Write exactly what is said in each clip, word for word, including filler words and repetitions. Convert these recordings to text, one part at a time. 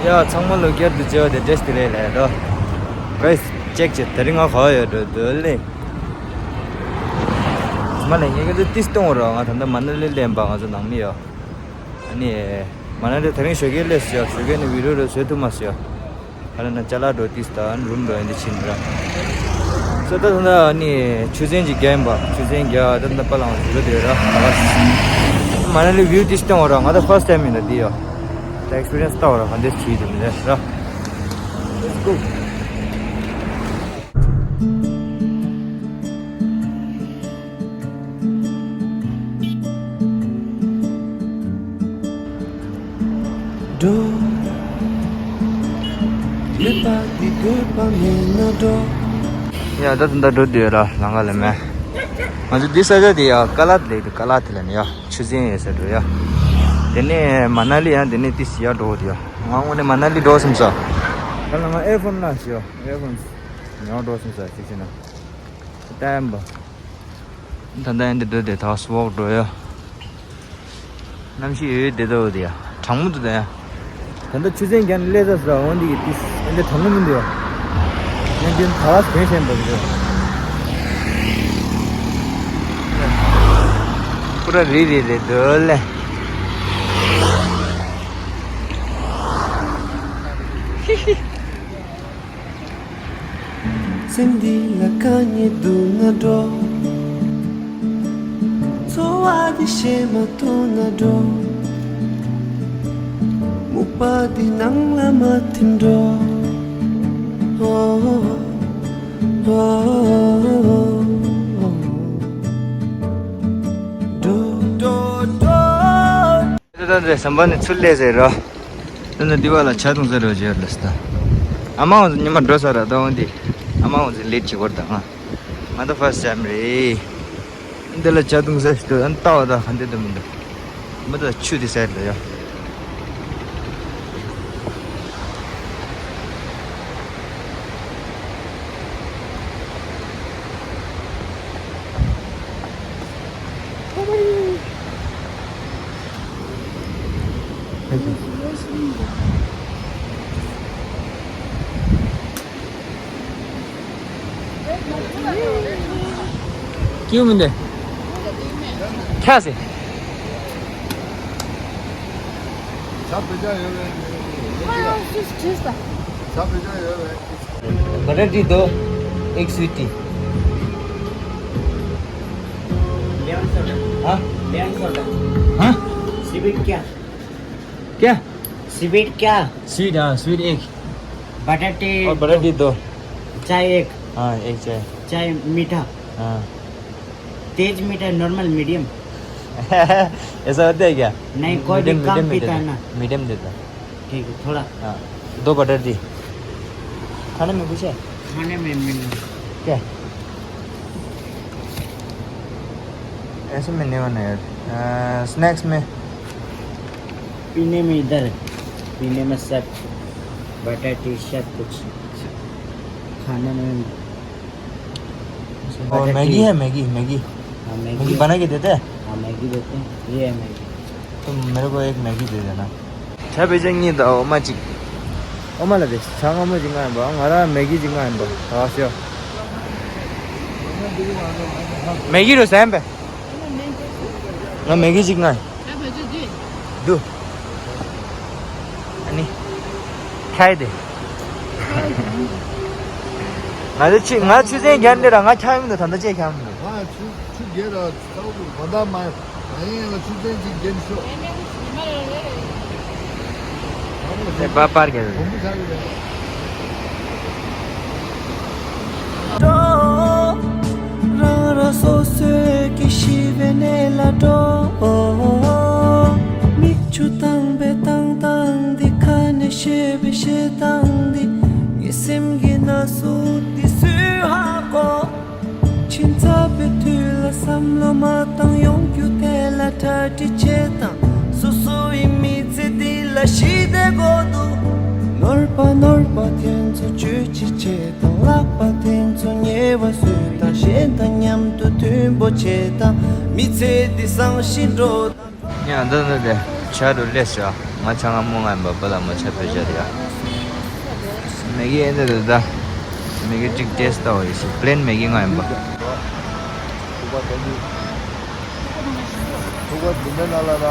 ཡ་ཚང་མ་ལོ་བསྐྱར་དུ་མཇལ་བ་དེ་བཀྲ་ཤིས་བདེ་ལེགས་ལབ་ཡ་རོ། གྷའི་སི་ཅེག་བྱེད། དེ་རིང་ང་ག་པར་ཡོད་འགྲོ་འདོད་ལེ། མ་ལས་ངས་ཁྱེད་ཚོ་ཏིས་གཏོང་རོགས། ང་ད་ལྟ་མ་ན་ལི་སླེབས་པ། ང་ཚོ་ནང་མི་ཡོད། ཨ་ནི། མ་ན་ལི་དེ་རིང་ཞོགས་ཀས་སླེབས་སོང་ཡ། ཞོགས་ཀས་ནས་བི་ཌི་ཡོ་རེ་བཟོ་ཐུབ་མ་སོང་ཡ། ཨ་ལ་ན་ཅ་ལག་འགྲོ་ཏིས་དང་རུམ་འགྲོ་ཡ་འདི་ཕྱིན་ར། སོ་ད་ད་ནི་ཆུ་ཚན་གྱི་རྒྱན་པ། ཆུ་ཚན་རྒྱ་ད་ད་པ་ལང་ཟེར་གི་འདུག་ར། མ་ན་ལི་བིའུ་ཏིས་གཏོང་རོགས། ང་ད་ཕར་སི་ཊའིམ་ཡིན་ད་འདི་ཡ། ད་ཨེག་སི་པི་རི་ཡན་སི་ལྟ་བ་ར་ག་འདྲས་བྱེད་འདུག་མི་འདྲ་ར། Let's go. འགྲོ། ལེགས་པ་འདི་དགོས་པ་མེད་ན་འགྲོ། ཡ་ད་ད་ད་འགྲོ་འདོད་ར་ལང་ཀ་ལ་མེད། ང་ཚོ་འདི་ས་ཆ་དེ་ཡ་ཀ་ལ་ལེགས་འདུག་ཀ་ལ་དེ་ལ་ནི་ཡ། ཆུ་ཚན་ཡོད་ས་འགྲོ་ཡ། དེ་ནས་མ་ན་ལི་ཡང་དེ་ནས་ཏིས་ཡ་འགྲོ་འོ་དེ་ཡ། ང་དངོས་གནས་མ་ན་ལི་འགྲོ་སེམས་ས། ད་ལ་ང་ཨེར་ཕོན་ལ་ཞོ་ཨེར་ཕོན་ཉོ་འགྲོ་སེམས་ས་ཅིག་བྱས་ན། ཏན་པ། ད་ལྟ་ཡང་འདི་འགྲོ་དེ་ཐག་སུ་འོག་འགྲོ་ཡ། གནམ་གཤིས་ཡོད་ཡོད་བདེ་འདུག་དེ་ཡ། གྲང་མོ་འདུག་ད་ཡ། ད་ལྟ་ཆུ་ཚན་རྒྱབ་ནས་སླེབས་ཚར་སོང་། འོན་ཏེ་ཡི་ཏིས་ཨེ་འདི་གྲང་མོ་མི་འདུག་ཡ། ཡང་འདི་ད་བ་གན་ཤན་འདུག་འདུག་པུ་ར་རི་རི་རེད་འདོད་ལེ། ཚེ་འདི་ལ་དཀའ་ངལ་འདུག་ན་འགྲོ། འཚོ་བ་འདི་ཤེས་མ་ཐུབ་ན་འགྲོ། སྨུག་པ་འདི་ནང་ལ་མ་ཐིམ་འགྲོ། འགྲོ། ད་ལྟ་ཟམ་པ་ནས་ཚུར་སླེབས་ཟེར་རོ། ད་ལྟ་འདི་བ་ལ་ཇ་འཐུང་ས་རོ་བརྗོད་ལ་སྟ། ཨ་མ་འོ་ཚོ་ཉི་མ་འགྲོ་ས་ར་ད་འོང་དེ། ཨ་མ་འོ་ཚོ་ལེ་ཊི་བྱེད་གོ་ར་ད་ང་། ང་ད་ཕར་སི་ཊའིམ་རེད། འདི་ལ་ཇ་འཐུང་ས་ཞིག་འདུག་ཨ་ནི་ལྟ་བ་ད་ག་འདི་འདུག་མི་འདུག་མི་ད་ཆུ་དེ་ཟེར་ལ་ཡ། क्यों मिले? क्या से? बटर टी दो, एक स्वीट टी। Lemon soda. हाँ? Lemon soda. हाँ? स्वीट क्या? क्या? स्वीट क्या? स्वीट, हाँ, स्वीट एक। बटर टी और बटर टी दो। चाय एक। हाँ, एक चाय। चाय मीठा। हाँ। तेज मीठा, नॉर्मल, मीडियम। ऐसा होता है क्या? नहीं, कोई भी मीडियम, कम मीडियम में पीता देता। है ना। मीडियम देता। ठीक है, थोड़ा। हाँ, दो बटर टी। खाने में कुछ है? खाने में, में क्या? ऐसे में नहीं होना यार। अ, स्नैक्स में? पीने में इधर है। पीने में सब, बटर टी, सब कुछ। खाने में और बटर मैगी टी। है, मैगी, मैगी। हाँ, मैगी मैगी है। बना के देते हैं? हाँ, मैगी देते हैं। ये है मैगी। तुम मेरे को एक मैगी दे देना। ཇ་བེ་ཅ་གཉིས་དང་འོ་མ་གཅིག་འོ་མ་ལ་དེ་ཇ་མངར་མོ་གཅིག་མངགས་ཡིན་པ། ང་རང་མེ་གི་གཅིག་མངགས་ཡིན་པ། ད་ཤོ། མེ་གི་རུ་ཟན་པས། ང་མེ་གི་གཅིག་མངགས་ཡིན། འདུག་ཨ་ནི། ཁྱེར་ཏེ། ང་ཚོ་ཆུ་ང་ཆུ་ཚན་རྒྱབ་འདི་ར་ང་ཁྱེར་མི་འདུག་ད་ལྟ་ཅེས་ཁྱེར་མི་འདུག་ང་ཆུ་ཆུ་རྒྱབ་ར་ཚ་བོ་ག་ད་མ། ཨ་ཡིན་ལ་ཆུ་ཚན་ཅིག་རྒྱན་ཤོག་ལེ་པ་པར་གྱི་རང་རང་སོ་སོའི་གི་ཤི་བའི་གནས་ལ་འགྲོ། མིག་ཆུ་བཏང་བའི་བཏང་བཏང་འདི་ཁ་ནས་བཤད་པའི་བཤད་སྟངས་འདི། ངའི་སེམས་ཀྱི་ན་ཟུག་འདི་སུས་ཧ་གོ། ཕྱིན་ཚར་བའི་དུས་ལ་བསམ་བློ་མ་བཏང་ཡོང་རྒྱུ་དེ་ལ་གྲ་སྒྲིག་བྱེད་དང་། སོ་སོ་ཡི་མི་ཚེ་འདི་ལ་ཞི་བདེ་དགོས་འདུག་ནོར་པ་ནོར་པ་དེ་ཚོ་བཅོས་ཅི་བྱེད་དང་། ལག་པ་དེ་ཚོ་ཉེ་བ་བཟོས་དང་། གཞན་དང་མཉམ་དུ་མཐུན་པོ་བྱེད་དང་། མི་ཚེ་འདི་བཟང་ཞིང་འགྲོ་དང་། ཡ་འདི་འདི་འདི་ ཆ་རུ་ལས་ཤ་ང་ཆ་ང་མོ་ང་ཡིན་པ་པ་ལ་མ་ཆ་ཕེ་ཆ་རེད་ཡ། མེ་གི་ཨེ་འདི་རེད་ད། མེ་གི་གཅིག་ཏེས་ལྟ་བ་ཡིན་ཤི་པི་ལེན་མེ་གི་ང་ཡིན་པ། ཐུག་པ་དེ་འདི། ཐུག་པ་འདི་འདྲ་ན་ལ་ར་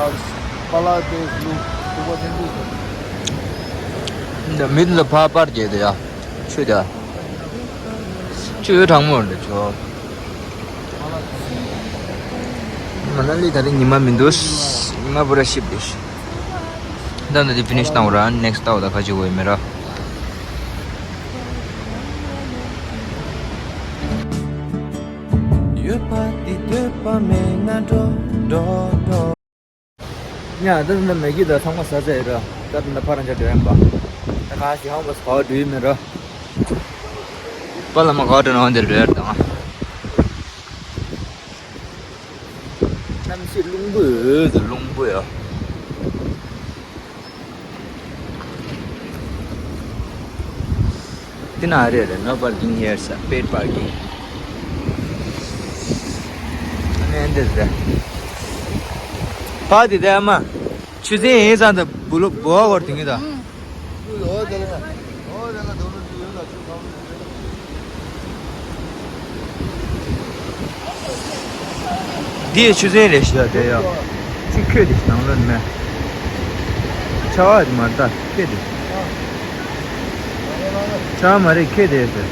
པ་ལ་ཏེས་ལུ་ཐུག་པ་དེ་འདི། འདི་མིད་ལ་ཕ་པར་རྒྱས་དེ་ཡ། ཆུ་དེ། ཆུ་གྲང་མོ་རེད་ཆོ། མ་ན་ལི་ད་རིང་ཉི་མ་མི་འདུག་ཉི་མ་པུ་ར་ཤིབ་དེ་ཤི། ད་འདི་ཕི་ནིཤ་བཏང་བ་ར་ནེགསི་ལྟ་བ་ད་ཁ་ཅིག་འོས་མེད་ར། ཡོད་པ་འདི་འདོད་པ་མེད་ན་འགྲོ་འགྲོ་འགྲོ། ཉ་ད་ད་མེ་གི་ད་ཚང་མ་ཟ་ཟ་ཡི་ར། ད་ད་ཕ་རང་ཅག་འགྲོ་ཡིན་པ། ད་ག་ཞིག་ཧང་པ་སུ་བ་འགྲོ་ཡི་མེད་ར། པ་ལ་མ་ག་འགྲོ་ན་འདིར་འགྲོ་ཡར་དང་། གནམ་གཤིས་རླུང་བུ་ཡོད་ཟེར་རླུང་བུ་ཡོད། འདི་ན་རེད་རེད། No parking here, sir. Paid parking. ཨ་ནི་འདི་རེད། ཕ་དེ་དེ་ཨ་མ། ཆུ་ཚན་ཡིན་ཙང་དུ་བུ་ལོ་བུ་བ་བར་དེ་ངེས་དང་། འདིའི་ཆུ་ཚན་རེད་ཤི་ཡ་དེ་ཡ། ཅི་ཁྱོད་དེ་ནང་ལོན་མེ། ཆ་བ་དེ་མར་ལྟ་ཁྱོད་དེ། ཆ་བ་མ་རེད་ཁྱོད་དེ་ཟེར།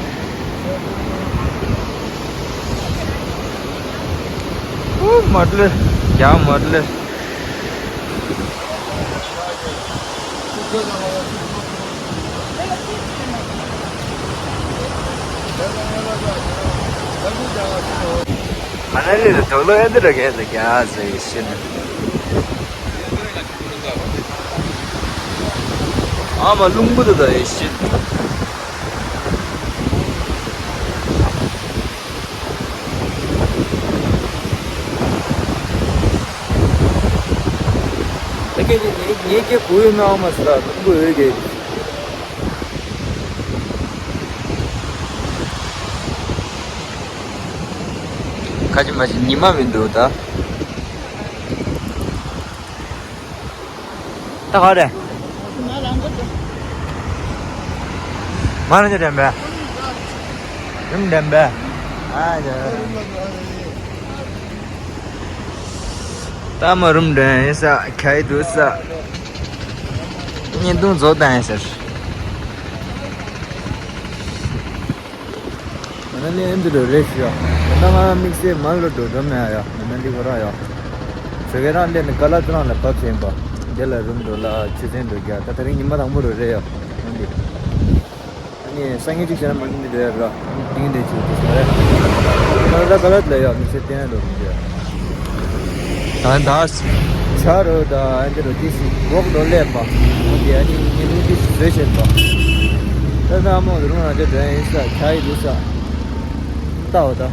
ཨུ་མར་ལེ། ཡ་མར་ལེ། མ་ན་ལི་ལ་དོག་ལོ་ཨེ་འདི་ར་གས་ལ་རྒྱ་ཟེར་ཤི་ན། ཨ་མ་རླུང་བུ་དུ་ད་ཨེ་ཤི། ད་སྐད་ཅིག་ངའི་ངའི་སྐད་གོ་ཡོད་ན་ཨ་མ་ཟེར་ལ་རླུང་བུ་ཡོད་ཀྱི། ཁ་ཅིག་མ་ཅིག་ཉི་མ་མི་འདུག་ད། ད་ག་རེད། མ་རང་ཅི་དྲན་པས། རུམ་དྲན་པས། ཨ་ཡ། ད་མ་རུམ་དྲན་ཡིན་ས་ཁ་ཡི་འདུག་ས། བརྙན་ཐུང་བཟོ་དང་ཡིན་ཟེར། མ་ན་ལི་ཨེ་འདི་རུ་རེད་ཤི་ཡ། ད་ང་དམིགས་བསལ་མ་ལོ་འགྲོ་འགྲོ་མེད་ཡ། མ་ན་ལི་ཁོ་ར་ཡ། ཟེར་གི་རང་ལས་ནི་ཀ་ལ་ཏི་རང་ལ་བབས་ཟིན་པ། འདི་ལ་རུམ་འགྲོ་ལ་ཆུ་ཚན་འགྲོ་རྒྱ། ད་ད་རིང་ཉི་མ་དང་པོ་རུ་རེད་ཡ། མ་ན་ལི། ཨ་ནི་སང་ཉིན་གཅིག་བྱས་ན་མ་ན་ལི་འགྲོ་ཡ་ར། ཏིང་འདྲེ་ཆུ་དེ་ཟེར་རེད། ད་ད་ཀ་ལ་ཏི་ལ་ཡ་དམིགས་བསལ་བསྟན་ཡ་འགྲོ་རུམ་འགྲོ་ཡ། ད་ད། ཆ་རོ་ད་ཨ་འདི་རུ་ཏི་སི་འགོག་འགྲོ་ལས་པ། འོ་དེ་ཨ་ནི་ཉི་རུ་ཏི་སི་བཟོས་བྱེད་པ། ད་ད་ཨ་མ་འདི་རུ་ང་ཚོ་འགྲོ་ཡིན་ས་ཁྱ་ཡི་འདུག་ས། ལྟ་འོ་ད།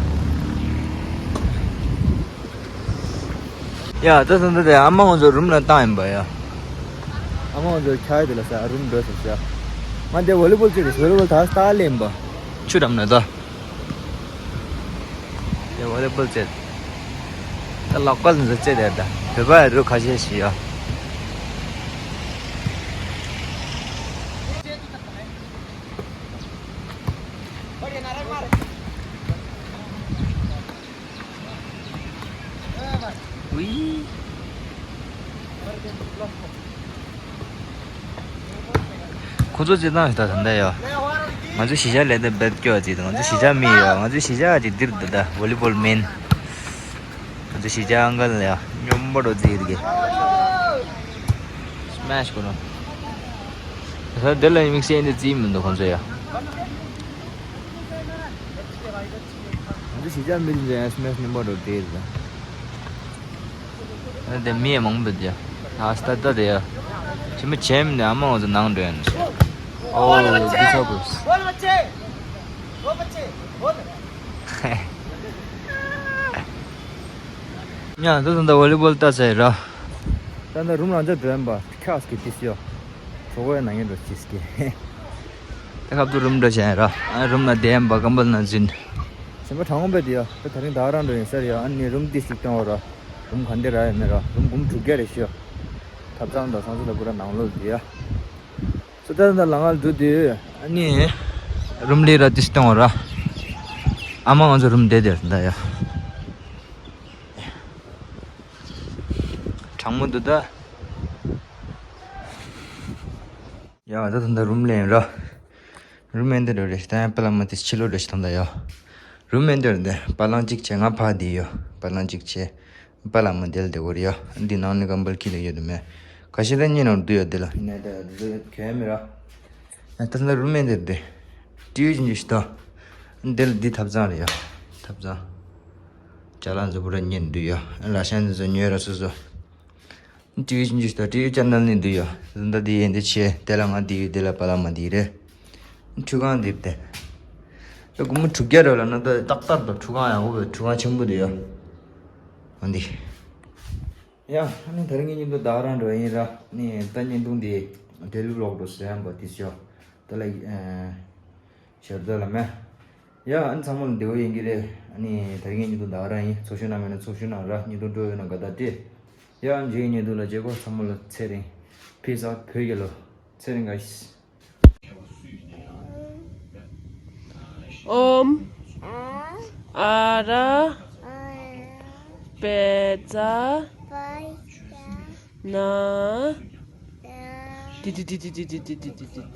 ཡ་ད་ད་ད་ད་ཨ་མ་ང་ཚོ་རུམ་ལ་བཏང་ཡིན་པ་ཡ། ཨ་མ་ང་ཚོ་ཁྱ་ཡི་འདུག་ལ་ས་རུམ་འགྲོ་ཟེར་ས། ང་འདི་ཝོ་ལི་བོལ་ཅིག་རེད། ཝོ་ལི་བོལ་ད་ལྟ་ལེན་པ། ཆུ་འགྲམ་ན་ད། དེ་ཝོ་ལི་བོལ་རྩེད། ད་ལག་པ་ལ་འཛུལ་རྩེད་དེ་ད་བོད་པ་རུ་ཁ་ཤས་ཤིག་ཡོད། ཝི། ཁོ་ཚོ་སྤྱིར་བཏང་ཞིག་ད་ད་འདྲ་ཡོད། ང་ཚོ་གཞིས་ཆགས་ལས་དོན་བེད་སྐྱོ་ཅིག་དང་ང་ཚོ་གཞིས་ཆགས་མི་ཡོད། ང་ཚོ་གཞིས་ཆགས་ཅིག་འདིར་འདུག་ད་ཝོ་ལི་བོལ་མེན། ང་ཚོ་གཞིས་ཆགས་ཨང་ཀལ་ཡ་སྙོམས་པོ་འགྲོ་རྩིས་ཡིན་གི། སྨེཤ་ཁོ་རང་། ད་དེ་ལ་དམིགས་བསལ་འདི་རྩིས་མི་འདུག་ཁོ་ཚོ་ཡ། ང་ཚོ་གཞིས་ཆགས་མི་རིགས་ཡ་སྨེཤ་སྙོམས་པོ་འགྲོ་རྩིས་ཡིན་ད། ཨ་དེ་མི་མང་པོ་འདུག་ཡ། ཨ་སྟ་ད་དེ་ཡ། ཁྱིམ་མི་ཆེམ་ནས་ཨ་མ་ང་ཚོ་ནང་འགྲོ་ཡ་ནས། ཨོ་འདི་ཚོ་བུ། ཉ་ད་ད་ད་ཝོ་ལི་བོལ་ལྟ་ཚར་ར། ད་ད་རུམ་རང་ཅག་འགྲོ་ཡིན་པ་ཁྱག་སྐྱེ་ཏི་སི་ཡོ། གྲོགས་པོའི་ནང་ཡིན་འགྲོ་ཅི་སྐྱེ། ད་ཁབ་ཏུ་རུམ་འགྲོ་བྱས་ར། ཨ་རུམ་ན་བསྡད་ཡིན་པ་ཀམ་བལ་ན་འཛུལ། སེམས་པ་གྲང་མོ་བས་དེ་ཡོ། ད་ད་རིང་ད་རང་འགྲོ་ཡིན་ཟེར་ཡོ། ཨ་ནི་རུམ་ཏི་སི་གཏོང་བ་ར། རུམ་ག་འདི་ར་ཡོད་མེད་ར། རུམ་འབུམ་དྲུག་བརྒྱ་རེ་ཤི་ཡོ། ཐབ་ཚང་དང་ཚང་ཚོ་ལ་པུ་ར་ནང་ལོགས་དེ་ཡ། སོ་ད་ད་ལ་ང་འགྲོ་དུས་ཨ་ནི་རུམ་ལས་ར་ཏིས་བཏང་བ་ར། ཨ་མ་ང་ཚོ་རུམ་བསྡད་དེ་ད་ཡ། གྲང་མོ་འདུག་ད། ཡ་ད་ད་ད་རུམ་ལེན་ར། རུམ་ཨེ་འདི་རུ་རེད་ད་ཡང་པ་ལ་མ་ཏིས་ཕྱི་ལོགས་རེད་ད་ད་ཡ། རུམ་ཨེ་འདི་རུ་འདི་པ་ལང་གཅིག་བྱས་ང་ཕ་འདི་ཡོ། པ་ལང་གཅིག་བྱས། པ་ལ་མ་དེལ་དེ་བོར་ཡོ། འདི་ནང་ནས་ཀམ་པལ་ཁྱི་ལ་ཡོད་དུ་མེད། ཁ་ཤས་ད་གཉིད་ནང་འདུག་ཡོད་དེ་ལ་ཡིན་ན་ད་འདི་ཚོ་གལ་མི་ར། ད་ད་རུམ་ཨེ་འདི་རུ་འདི། ཊི་ཝི་ཅིག་ཞིག་ད། འདི་ལ་འདི་ཐབ་ཚང་རེད་ཡ། ཐབ་ཚང་། ཅ་ལག་འཛོམས་པོ་ར་གཉིད་འདུག་ཡ། ལ་ཤན་འདི་ཚོ་ཉོས་ར་སོ་སོ། ཊི་ཝི་ཅིག་ཞིག་ད་ཊི་ཝི་ཅན་ནལ་ནས་འདུག་ཡ། ད་འདི་ཡིན་འདི་ཆེ་དེ་ལ་ང་འདི་ཡོད་དེ་ལ་པ་ལ་མ་འདི་རེད། ཁྲུས་ཁང་འདི་སྟེ། ད་སྒོར་མོ་དྲུག་བརྒྱ་རེད་ལ་ན་ད་ཏག་ཏག་ཏུ་ཁྲུས་ཁང་ཡག་པོ་བས་ཁྲུས་ཁང་ཆེན་པོ་འདི་ཡ། འོ་འདི། ཡ་ཨ་ནི་ད་རིང་གི་ཉིན་དུ་ད་རང་འགྲོ་ཡིན་ར་ནི་ད་བརྙན་ཐུང་འདི་ཌེ་ལི་ཝི་ལོག་འགྲོ་ཟེར་ཡང་པ་དེ་ཤོ་ད་ལ་ཞབས་ད་ལ་མེ། ཡ་ཨ་ནི་ཚང་མ་ལ་བདེ་བོ་ཡིན་གྱི་རེད། ཨ་ནི་ད་རིང་གི་ཉིན་དུ་ད་རང་ཡིན། ཚོགས་ཞུགས་གནང་མེད་ན་ཚོགས་ཞུགས་གནང་ར་བརྙན་ཐུང་འགྲོ་ཡོད་ན་དགའ་ད་སྤྲད། ཡ་ཨ་ནི་རྗེས་ཀྱི་ཉིན་དུ་ལ་མཇལ་གོ་ཚང་མ་ལ་ཚེ་རིང་། Peace out བོད་རྒྱལ་ལོ། ཚེ་རིང་ག་ཤི། ཨོམ། ཨ་ར། པེ་ཙ། ན། ཏི་ཏི་ཏི།